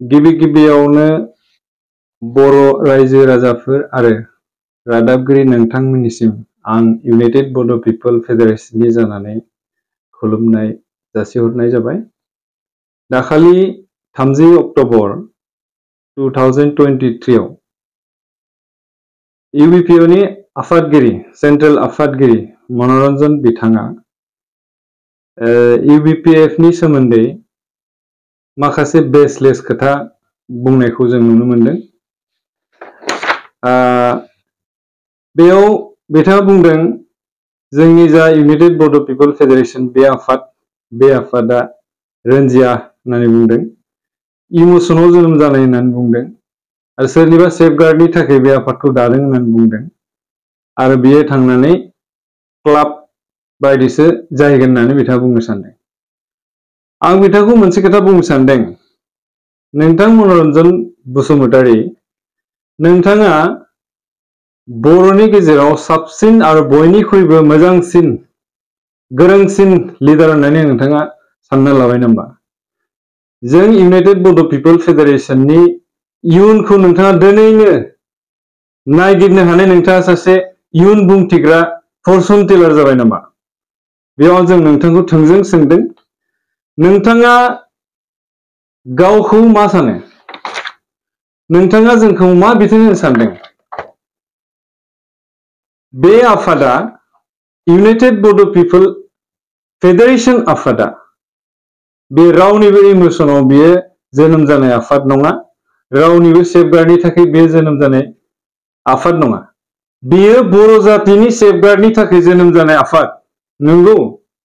गिबि गिबियावनो बर' रायजो राजाफोर आरो रादाबगिरि नोंथांमोननिसिम आं इउनाइटेड बड' पिपल फेडारेशननि जानानै खुलुमनाय जासिहरनाय जाबाय। दाखालि 30 अक्ट'बर 2023 आव इउबिपिअनि आफादगिरि सेन्ट्रेल आफादगिरि मनरन्जन बिथाङा इउबिपिएफनि सोमोन्दै माखासे बेसलेस खोथा बुंनायखौ जों नुनो मोनदों। बेयाव बिथाङा बुंदों जोंनि जा इउनाइटेड बड' पिपल फेडारेशन बे आफादा रन्जिया होननानै बुंदों, इमोसनाव जोनोम जानाय होननानै बुंदों आरो सोरनिबा सेफगार्डनि थाखाय बे आफादखौ दादों होननानै बुंदों आरो बियो थांनानै क्लाब बायदिसो जाहैगोन होननानै बिथाङा बुंनो सानदों। आं बिथांखौ मोनसे खोथा बुंनो सानदों, नोंथां मनरन्जन बसुमतारी, नोंथाङा बर'नि गेजेराव साबसिन आरो बयनिख्रुइबो मोजांसिन गोरोंसिन लिडार होननानै नोंथाङा सानना लाबाय नामा? जों इउनाइटेड बड' पिपल फेडारेशननि इयुनखौ नोंथाङा दिनैनो नायगिरनो हानाय नोंथाङा सासे इयुन बुंथिग्रा फरचुन टेलार जाबाय नामा? बेयाव जों नोंथांखौ थोंजों सोंदों, नोंथाङा गावखौ मा सानो? नोंथाङा जोंखौ मा बिथोन होनो सानदों? बे आफादा इउनाइटेड बड' पिपल फेडारेशन आफादा बे रावनिबो इमोसनाव बियो जोनोम जानाय आफाद नङा, रावनिबो सेफगार्डनि थाखाय बे जोनोम जानाय आफाद नङा। बेयो बर' जातिनि सेफगार्डनि थाखाय जोनोम जानाय आफाद। नंगौ,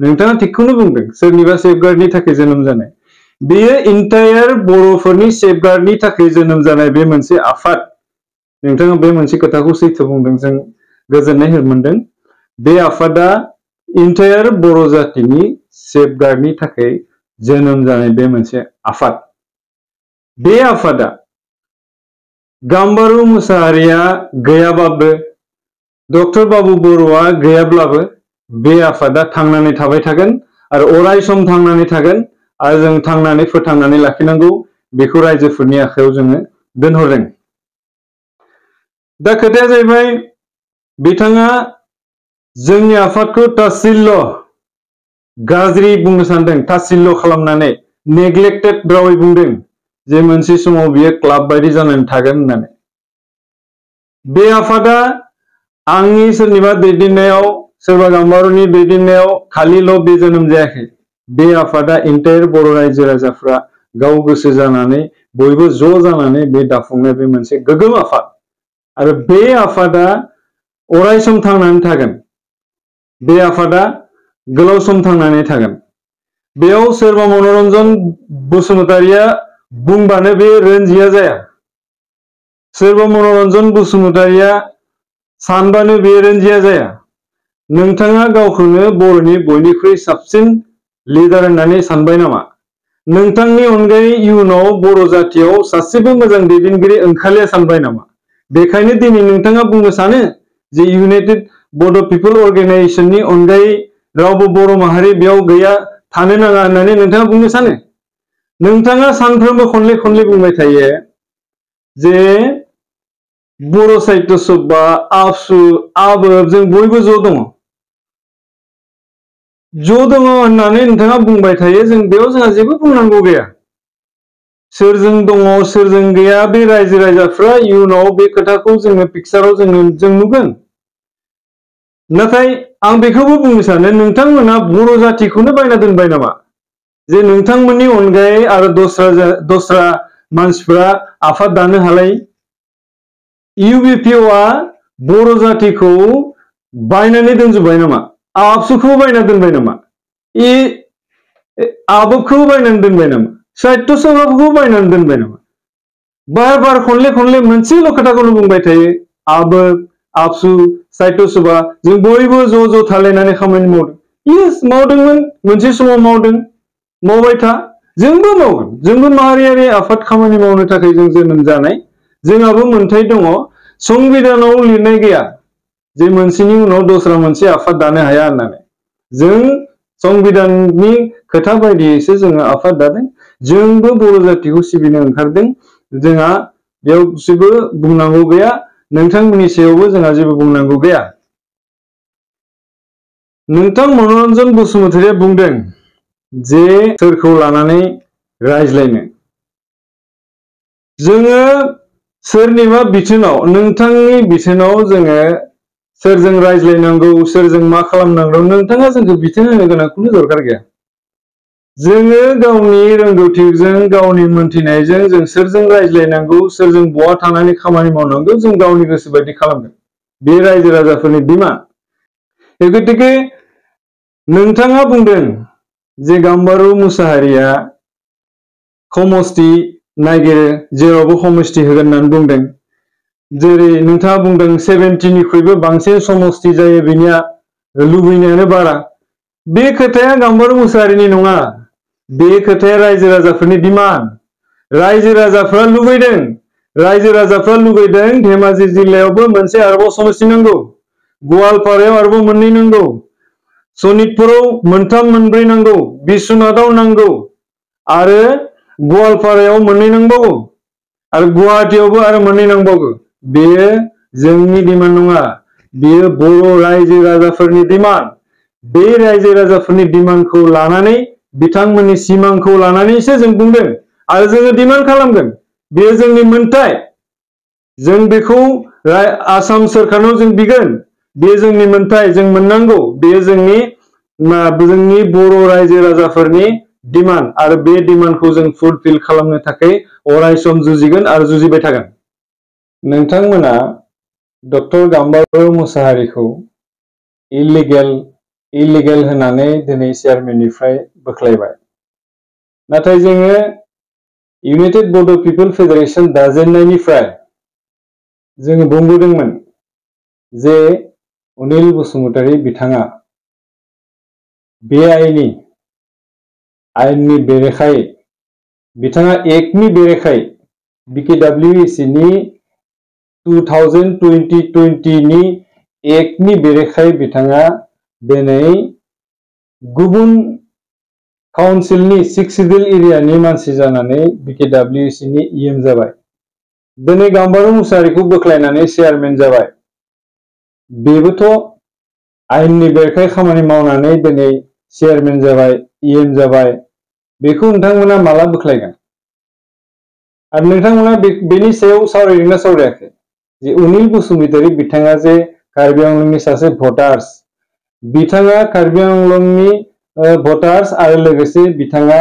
नोंथाङा थिगखौनो बुंदों, सोरनिबा सेफगार्डनि थाखाय जोनोम जानाय। बेयो इन्टायार बर'फोरनि सेफगार्डनि थाखाय जोनोम जानाय बे मोनसे आफाद। नोंथाङा बे मोनसे खोथाखौ सैथो बुंदों, जों गोजोननाय मोनदों। बे आफादा इन्टायार बर' जातिनि सेफगार्डनि थाखाय जोनोम जानाय बे मोनसे आफाद। बे आफादा गाम्बारु मुसाहारिया गैयाबाबो, डक्टर बाबु बर'आ गैयाब्लाबो बे आफादा थांनानै थाबाय थागोन आरो अराय सम थांनानै थागोन आरो जों थांनानै फोथांनानै लाखिनांगौ, बेखौ रायजोफोरनि आखायाव जोङो दोनहरदों। दा खोथाया जाहैबाय, बिथाङा जोंनि आफादखौ तासिल्य गाज्रि बुंनो सानदों, तासिल्य खालामनानै नेग्लेक्टेड रावै बुंदों जे मोनसे समाव बियो क्लाब बायदि जानानै थागोन होननानै। बे आफादा आंनि सोरनिबा दैदेननायाव, सोरबा गाम्बारुनि दैदेननायाव खालिल' बे जोनोम जायाखै। बे आफादा इन्टायार बर' रायजो राजाफ्रा गाव गोसो जानानै बयबो ज' जानानै बे दाफुंनाय बे मोनसे गोग्गोम आफाद आरो बे आफादा अराय सम थांनानै थागोन। बे आफादा गोलाव सम थांनानै थागोन। बेयाव सोरबा मनरन्जन बसुमतारीया बुंबानो बे रन्जिया जाया, सोरबा मनरन्जन बसुमतारीया सानबानो बे रन्जिया जाया। नोंथाङा गावखौनो बर'नि बयनिख्रुइ साबसिन लिडार होननानै सानबाय नामा? नोंथांनि अनगायै इयुनाव बर' जातियाव सासेबो मोजां दैदेनगिरि ओंखारलिया सानबाय नामा? बेखायनो दिनै नोंथाङा बुंनो सानो जे इउनाइटेड बड' पिपल अर्गेनाइजेशननि अनगायै रावबो बर' माहारि बेयाव गैया, थानो नाङा होननानै नोंथाङा बुंनो सानो? नोंथाङा सानफ्रोमबो खनले खनले बुंबाय थायो जे बर' साहित्य सभा, आबसु, आबोब जों बयबो ज' दङ। ज' दङ होननानै नोंथाङा बुंबाय थायो, जों बेयाव जोंहा जेबो बुंनांगौ गैया। सोरजों दङ सोरजों गैया बे रायजो राजाफ्रा इयुनाव बे खोथाखौ जोङो पिक्साराव जों नुगोन। नाथाय आं बेखौबो बुंनो सानो, नोंथांमोना बर' जातिखौनो बायना दोनबाय नामा? जे नोंथांमोननि अनगायै आरो दस्रा मानसिफ्रा आफाद दानो हालाय। इउबिपिअआ बर' जातिखौ बायनानै दोनजोब्बाय नामा? आबसुखौ बायना दोनबाय नामा? आबोबखौ बायनानै दोनबाय नामा? साहित्य सभाखौ बायनानै दोनबाय नामा? बार बार खनले खनले मोनसेल' खोथाखौनो बुंबाय थायो, आबोब, आबसु, साहित्य सभा जों बयबो ज' ज' थालायनानै खामानि मावदों। इस, मावदोंमोन, मोनसे समाव मावदों, मावबाय था, जोंबो मावगोन। जोंबो माहारियारि आफाद खामानि मावनो थाखाय जों जोनोम जानाय, जोंहाबो मोन्थाय दङ। संबिधानाव लिरनाय गैया जे मोनसेनि उनाव दस्रा मोनसे आफाद दानो हाया होननानै। जों संबिधाननि खोथा बायदियैसो जोङो आफाद दादों। जोंबो बर' जातिखौ सिबिनो ओंखारदों। जोंहा बेयाव जेबो बुंनांगौ गैया, नोंथांमोननि सायावबो जोंहा जेबो बुंनांगौ गैया। नोंथां मनरन्जन बसुमतारिया बुंदों जे सोरखौ लानानै रायज्लायनो। जोङो सोरनिबा बिथोनाव, नोंथांनि बिथोनाव जोङो सोरजों रायज्लायनांगौ, सोरजों मा खालामनांगौ, नोंथाङा जोंखौ बिथोन होनो गोनांखौनो दरखार गैया। जोङो गावनि रोंगौथिजों, गावनि मोनथिनायजों जों सोरजों रायज्लायनांगौ, सोरजों बहा थानानै खामानि मावनांगौ, जों गावनि गोसो बायदि खालामगोन। बे रायजो राजाफोरनि डिमान्ड। गतिके नोंथाङा बुंदों जे गाम्बारु मुसाहारिया समस्ति नागिरो, जेरावबो समस्ति होगोन होननानै बुंदों। जेरै नोंथाङा बुंदों 70निख्रुइबो बांसिन समस्ति जायो बिनिया, लुबैनायानो बारा। बे खोथाया गाम्बारु मुसाहारिनि नङा, बे खोथाया रायजो राजाफोरनि डिमान्ड। रायजो राजाफ्रा लुबैदों, रायजो राजाफ्रा लुबैदों धेमाजि जिल्लायावबो मोनसे आरोबाव समस्ति नांगौ, गवालपारायाव आरोबाव मोननै नांगौ, सनितपुराव मोनथाम मोनब्रै नांगौ, बिश्वनाथाव नांगौ, आरो गवालपारायाव मोननै नांबावगौ, आरो गुवाहाटीयावबो आरो मोननै नांबावगौ। बेयो जोंनि डिमान्ड नङा, बेयो बर' रायजो राजाफोरनि डिमान्ड। बे रायजो राजाफोरनि डिमान्डखौ लानानै, बिथांमोननि सिमांखौ लानानैसो जों बुंदों आरो जोङो डिमान्ड खालामगोन। बेयो जोंनि मोन्थाय, जों बेखौ आसाम सोरखारनाव जों बिगोन। बेयो जोंनि मोन्थाय, जों मोननांगौ। बेयो जोंनि बर' रायजो राजाफोरनि डिमान्ड, आरो बे डिमान्डखौ जों फुलफिल खालामनो थाखाय अरायसम जुजिगोन आरो जुजिबाय थागोन। नोंथांमोना डक्टर गाम्बारु मुसाहारिखौ इलिगेल होननानै दिनै चेयारमेननिफ्राय बोख्लायबाय। नाथाय जोङो इउनाइटेड बड' पिपल फेडारेसन दाजेननायनिफ्राय जोङो बुंबोदोंमोन जे अनिल बसुमतारी बिथाङा बे आयेननि बेरेखायै, बिथाङा एक्टनि बेरेखायै, BKWSC नि 2020 एक्टनि बेरेखायै बिथाङा दिनै गुबुन काउन्सिलनि 6 सिडिउल एरियानि मानसि जानानै BKWSC नि EM जाबाय। दिनै गाम्बारु मुसाहारिखौ बोख्लायनानै चेयारमेन जाबाय। बेबोथ' आयेननि बेरेखायै खामानि मावनानै दिनै चेयारमेन जाबाय, EM जाबाय। बेखौ नोंथांमोना माला बोख्लायगोन? आरो नोंथांमोना बेनि सायाव सावरायदोंना सावरायाखै जे अनिल बसुमतारी बिथाङा जे कार्बि आंलंनि सासे भटार्स, बिथाङा कार्बि आंलंनि भटार्स, आरो लोगोसे बिथाङा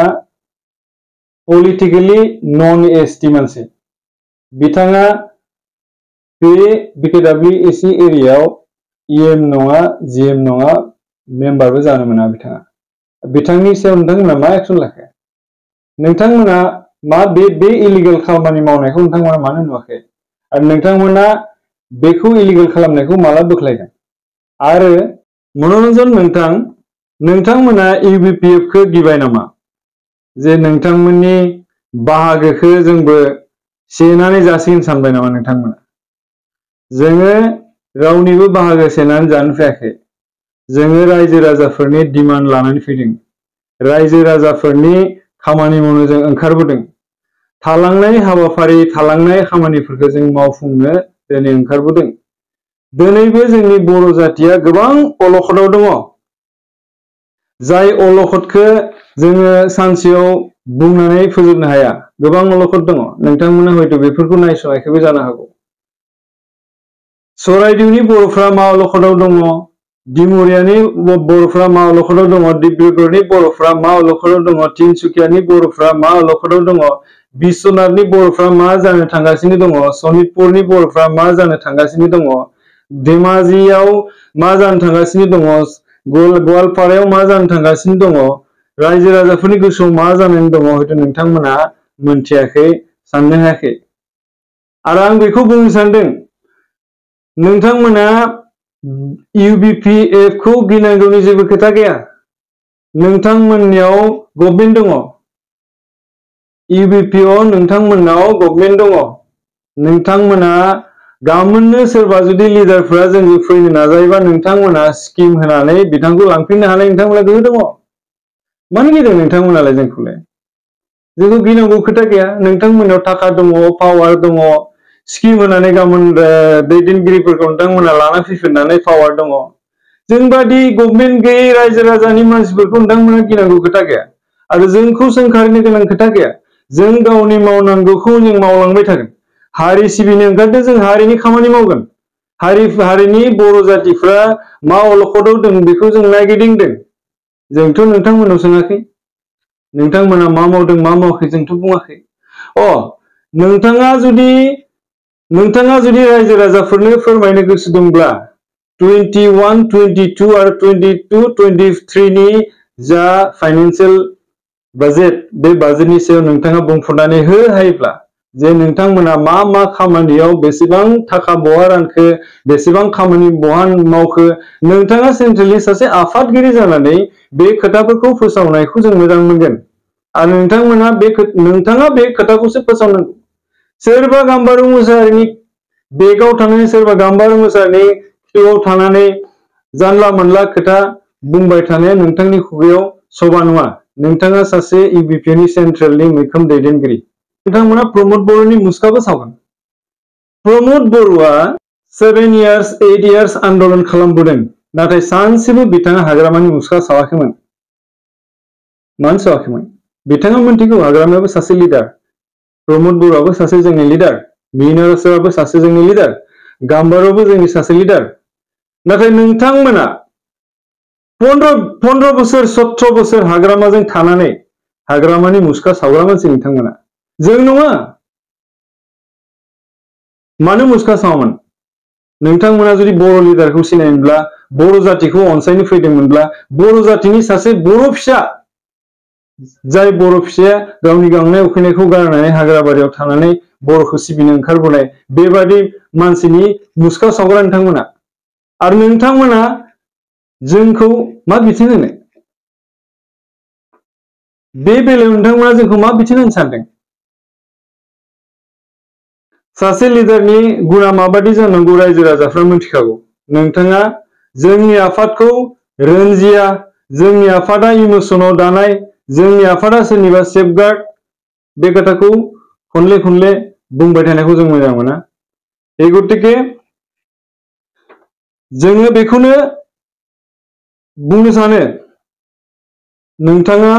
पलिटिकेलि नन ST मानसि। बिथाङा बे BKWSC एरियायाव EM नङा, GM नङा, मेम्बारबो जानो मोना बिथाङा। बिथांनि सायाव नोंथांमोना मा एक्सन लाखो? नोंथांमोना बे इलिगेल खामानि मावनायखौ नोंथांमोना मानो नुवाखै? आरो नोंथांमोना बेखौ इलिगेल खालामनायखौ माला बोख्लायगोन? आरो मनरन्जन नोंथांमोना UBPFखौ गिबाय नामा? जे नोंथांमोननि बाहागोखौ जोंबो सेनानै जासिगोन सानबाय नामा नोंथांमोना? जोङो रावनिबो बाहागो सेनानै जानो फैयाखै। जोङो रायजो राजाफोरनि डिमान्ड लानानै फैदों। रायजो राजाफोरनि खामानि मावनो जों ओंखारबोदों। थालांनाय हाबाफारि, थालांनाय खामानिफोरखौ जों मावफुंनो दिनै ओंखारबोदों। दिनैबो जोंनि बर' जातिया गोबां अलखदाव दङ। जाय अलखदखौ जोङो सानसेयाव बुंनानै फोजोबनो हाया। गोबां अलखद दङ। नोंथांमोना हयथ' बेफोरखौ नायस'नायखौबो जानो हागौ। सराइदेउनि बर'फ्रा मा अलखदाव दङ, डिमरियानि बर'फ्रा मा अलखदाव दङ, डिब्रुगड़नि बर'फ्रा मा अलखदाव दङ, तिनसुकियानि बर'फ्रा मा अलखदाव दङ, बिश्वनाथनि बर'फ्रा मा जानो थांगासिनो दङ, सनितपुरनि बर'फ्रा मा जानो थांगासिनो दङ, धेमाजियाव मा जानो थांगासिनो दङ, गवालपारायाव मा जानो थांगासिनो दङ, रायजो राजाफोरनि गोसोआव मा जानानै दङ, हयथ' नोंथांमोना मोनथियाखै, साननो हायाखै। आरो आं बेखौ बुंनो सानदों, नोंथांमोना UBPFखौ गिनांगौनि जेबो खोथा गैया। नोंथांमोननियाव गभर्नमेन्ट दङ। UBPआव नोंथांमोननाव गभर्नमेन्ट दङ। नोंथांमोना गामोननो सोरबा जुदि लिडारफोरा जोंजों फैनो नाजायोबा नोंथांमोना स्किम होनानै बिथांखौ लांफिननो हानाय नोंथांमोना गोहो दङ। मानो गिदों नोंथांमोनालाय जोंखौलाय? जोंखौ गिनांगौ खोथा गैया। नोंथांमोनाव थाखा दङ, पावार दङ, स्किम होनानै गाबोन दैदेनगिरिफोरखौ नोंथांमोना लाना फैफिननानै पावार दङ। जोंबादि गभर्नमेन्ट गैयै रायजो राजानि मानसिफोरखौ नोंथांमोना गिनांगौ खोथा गैया आरो जोंखौ सोंखारिनो गोनां खोथा गैया। जों गावनि मावनांगौखौ जों मावलांबाय थागोन। हारि सिबिनो ओंखारदों, जों हारिनि खामानि मावगोन। हारिनि बर' जातिफ्रा मा अलखदाव दं बेखौ जों नायगिदिंदों। जोंथ' नोंथांमोनाव सोङाखै। नोंथांमोना मा मावदों मा मावाखै जोंथ' बुङाखै। नोंथाङा जुदि रायजो राजाफोरनो फोरमायनो गोसो दंब्ला 21, 22 आरो 22, 23 नि जा फाइनान्सियेल बाजेट, बे बाजेटनि सायाव नोंथाङा बुंफोरनानै हायोब्ला जे नोंथांमोना मा मा खामानियाव बेसेबां थाखा बहा रानखो, बेसेबां खामानि बहा मावखो, नोंथाङा सेन्ट्रेलनि सासे आफादगिरि जानानै बे खोथाफोरखौ फोसावनायखौ जों मोजां मोनगोन। आरो नोंथाङा बे खोथाखौसो फोसावनांगौ। सोरबा गाम्बारु मोसाहारिनि बेगाव थानानै, सोरबा गाम्बारु मोसाहारिनि खिथुआव थानानै जानला मोनला खोथा बुंबाय थानाया नोंथांनि खुगायाव शोभा नङा। नोंथाङा सासे इउबिपिनि सेन्ट्रेलनि मैखोम दैदेनगिरि। नोंथांमोना प्रमोद बर'नि मुसुखाबो सावगोन। प्रमोद बर'आ 7 years 8 years आन्दलन खालामबोदों, नाथाय सानसेबो बिथाङा हाग्रामानि मुसुखा सावाखैमोन। मानो सावाखैमोन? बिथाङा मोनथिगौ हाग्रामायाबो सासे लिडार, प्रमोद बर'आबो सासे जोंनि लिडार, मिनारासआबो सासे जोंनि लिडार, गाम्बाराबो जोंनि सासे लिडार। नाथाय नोंथांमोना 15 बोसोर 17 बोसोर हाग्रामाजों थानानै हाग्रामानि मुसुखा सावग्रा मानसि नोंथांमोना। जों नङा। मानो मुसुखा सावामोन? नोंथांमोना जुदि बर' लिडारखौ सिनायमोनब्ला, बर' जातिखौ अनसायनो फैदोंमोनब्ला, बर' जातिनि सासे बर' फिसा, जाय बर' फिसाया गावनि गांनाय उखैनायखौ गारनानै हाग्राबारियाव थानानै बर'खौ सिबिनो ओंखारबोनाय, बेबादि मानसिनि मुसुखा सावग्रा नोंथांमोना। आरो नोंथांमोना जोंखौ मा बिथोन होनो? बे बेलायाव नोंथांमोना जोंखौ मा बिथोन होनो सानदों? सासे लिडारनि गुना माबादि जानांगौ रायजो राजाफ्रा मिथिखागौ। नोंथाङा जोंनि आफादखौ रनजिया, जोंनि आफादा इमोसनाव दानाय, जोंनि आफादा सोरनिबा सेफगार्ड, बे खोथाखौ खनले खनले बुंबाय थानायखौ जों मोजां मोना। बे गतिके जोङो बेखौनो बुंनो सानो, नोंथाङा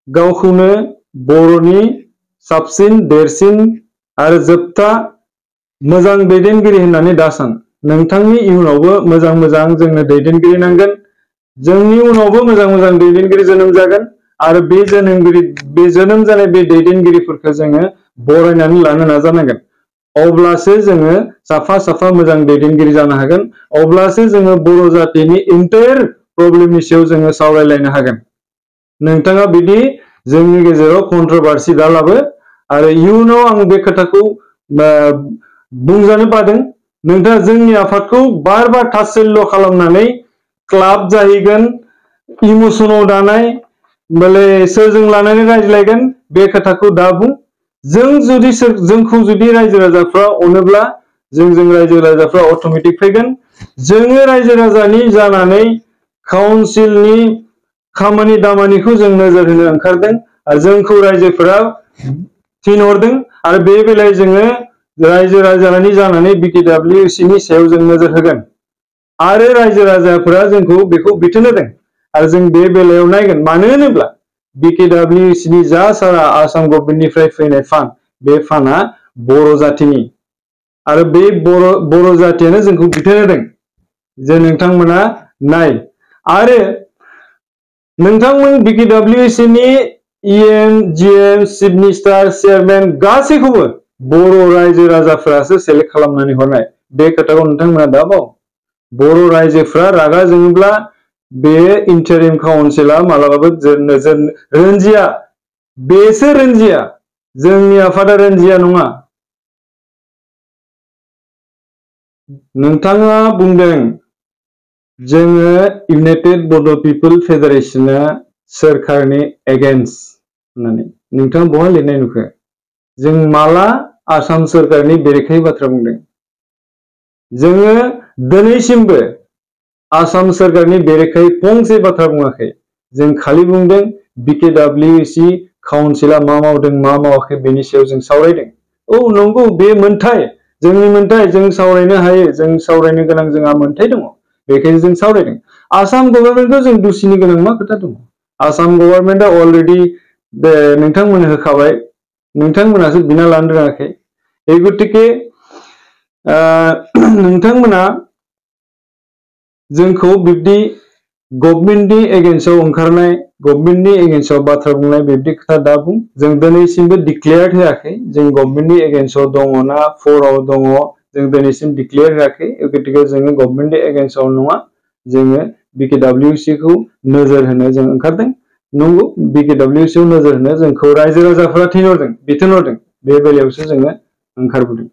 गावखौनो बर'नि साबसिन, देरसिन आरो जोबथा मोजां दैदेनगिरि होननानै दासान। नोंथांनि इयुनावबो मोजां मोजां जोंनो दैदेनगिरि नांगोन। जोंनि उनावबो मोजां मोजां दैदेनगिरि जोनोम जागोन आरो बे जोनोम जानाय बे दैदेनगिरिफोरखौ जोङो बरायनानै लानो नाजानांगोन। अब्लासो जोङो साफा साफा मोजां दैदेनगिरि जानो हागोन। अब्लासो जोङो बर' जातिनि इन्टायर प्रब्लेमनि सायाव जोङो सावरायलायनो हागोन। नोंथाङा बिदि जोंनि गेजेराव कन्ट्रोभार्सि दालाबो। आरो इयुनाव आं बे खोथाखौ बुंजानो बादों, नोंथाङा जोंनि आफादखौ बार बार तात्सल्य खालामनानै क्लाब जाहैगोन, इमोसनाव दानाय, सोरजों लानानै रायज्लायगोन बे खोथाखौ दा बुं। जोंखौ जुदि रायजो राजाफ्रा अनोब्ला जोंजों रायजो राजाफ्रा अट'मेटिक फैगोन। जोङो रायजो राजानि जानानै काउन्सिलनि खामानि दामानिखौ जों नोजोर होनो ओंखारदों आरो जोंखौ रायजोफोरा थिनहरदों। आरो बे बेलायाव जोङो रायजो राजानि जानानै BKWCनि सायाव जों नोजोर होगोन आरो रायजो राजाफोरा जोंखौ बेखौ बिथोन होदों आरो जों बे बेलायाव नायगोन। मानो होनोब्ला BKWCनि जा सारा आसाम गभर्नमेन्टनिफ्राय फैनाय फान्ड, बे फान्डआ बर' जातिनि आरो बे बर' जातियानो जोंखौ बिथोन होदों जे नोंथांमोना नाय। आरो नोंथांमोन BKWCनि EM, GM, chief minister, chairman गासैखौबो बर' रायजो राजाफोरासो सेलेक्ट खालामनानै हरनाय। बे खोथाखौ नोंथांमोना दा बाव। बर' रायजोफ्रा रागा जोङोब्ला बे इन्टारिम काउन्सिला मालाबाबो रनजिया, बेसो रनजिया, जोंनि आफादा रनजिया नङा। नोंथाङा बुंदों जोङो इउनाइटेड बड' पिपल फेडारेशना सोरखारनि एगेन्स्ट होननानै। नोंथाङा बहा लिरनाय नुखो? जों माला आसाम सोरखारनि बेरेखायै बाथ्रा बुंदों? जोङो दिनैसिमबो आसाम सोरखारनि बेरेखायै फंसे बाथ्रा बुङाखै। जों खालि बुंदों BKWC काउन्सिला मा मावदों मा मावाखै बेनि सायाव जों सावरायदों। औ नंगौ, बे मोनथाय, जोंनि मोनथाय, जों सावरायनो हायो, जों सावरायनो गोनां जोंहा मोनथाय दङ, बेखायनो जों सावरायदों। आसाम गभर्नमेन्टखौ जों दुसिनो गोनां मा खोथा दङ? आसाम गभर्नमेन्टआ अलरेडि बे नोंथांमोननो होखाबाय, नोंथांमोनासो बिना लानो रोङाखै। बे गतिके नोंथांमोना जोंखौ बिब्दि गभर्नमेन्टनि एगेन्स्टआव ओंखारनाय, गभर्नमेन्टनि एगेन्स्टआव बाथ्रा बुंनाय बिब्दि खोथा दा बुं। जों दिनैसिमबो डिक्लेयार होआखै जों गभर्नमेन्टनि एगेन्स्टआव दङ ना फराव दङ, जों दिनैसिम डिक्लेयार होआखै। गतिके जोङो गभर्नमेन्टनि एगेन्स्टआव नङा, जोङो बिकेडब्लिउसिखौ नोजोर होनो जों ओंखारदों। नंगौ, बिकेडब्लिउसिखौ नोजोर होनो जोंखौ रायजो राजाफोरा थिनहरदों, बिथोन हरदों, बे बेलायावसो जोङो ओंखारबोदों।